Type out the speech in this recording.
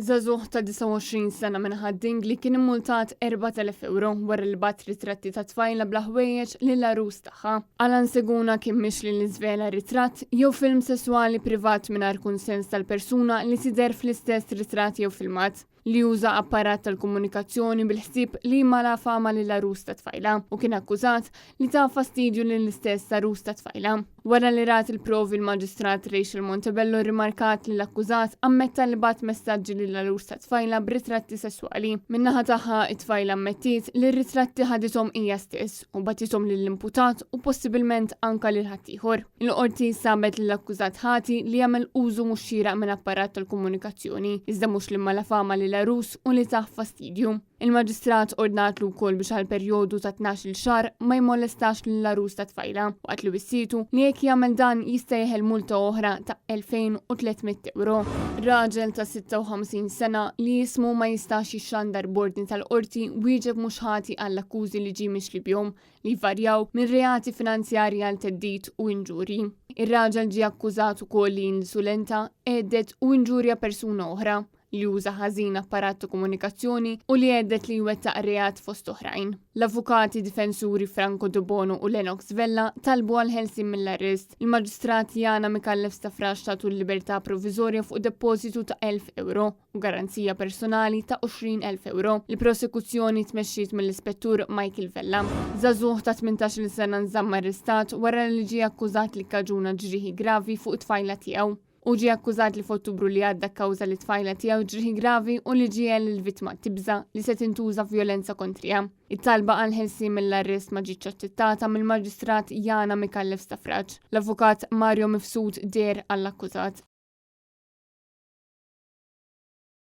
Żagħżugħ ta' 29 sena minn Ħad-Dingli kien immultat 4,000 ewro wara li bagħat ritratti ta' tfajla bla ħwejjeġ lill-għarus tagħha. Alan Seguna kien mixli li żvela ritratt jew film sesswali privat mingħajr kunsens tal-persuna li tidher fl-istess ritratt jew filmat, li uża apparat tal-komunikazzjoni bil-ħsieb li jmala fama lill-għarus ta' tfajla u kien akkużat li ta fastidju lill-istess għarus ta' tfajla. Wara li rat il-provi l-Maġistrat Rachel Montebello rrimarkat li l-akkużat ammetta li bagħat messaġġi lill-għarus ta' tfajla b'ritratti sesswali. Min-naħa tagħha it-tfajla ammettiet li r-ritratti ħadithom hija stess u bagħtithom lill-imputat u possibilment anka lil ħaddieħor. Il-qorti sabet lill-akkużat ħati li jagħmel użu mhux xieraq minn apparat tal-komunikazzjoni, iżda mhux li malafama lill-għarus u li tah fastidju. Il-Maġistrat ordnatlu wkoll biex għal perjodu ta' 12-il xahar ma jmolestax lill-għarus tat-tfajla, waqt li wissietu li jekk jagħmel dan jista' jeħel multa oħra ta' 2,300 ewro. Raġel ta' 56 sena li jismu ma jistax jixxandar b'ordni tal-Qorti wieġeb mhux ħati għall-akkużi li ġie mixli bihom li jvarjaw minn reati finanzjarji għal theddid u inġurji. Ir-raġel ġie akkużat ukoll li insulenta, għedded u inġurja persuna oħra, li uża ħażin apparat ta' komunikazzjoni u li għedded li jwettaq reat fost oħrajn. L-avukati difensuri Franco Debono u Lennox Vella talbu għal ħelsien mill-arrest. Il-Maġistrat Jana Micallef Stafrace tatu l-libertà provviżorja fuq depożitu ta' 1000 ewro u garanzija personali ta' 20,000 ewro. Il-prosekuzzjoni tmexxiet mill-Ispettur Michael Vella. Żagħżugħ ta' 18-il sena nżamm arrestat wara li ġie akkużat li kkaġuna ġrieħi gravi fuq it-tfajla tiegħu. Hu ġie akkużat li f'Ottubru li għadda kkawża lit-tfajla tiegħu ġrieħi gravi u li ġiegħel lill-vittma tibża' li se tintuża vjolenza kontriha. It-talba għall-ħelsien mill-arrest ma ġietx aċċettata mill-Maġistrat Jana Micallef Stafrace. L-Avukat Mario Mifsud deher għall-akkużat.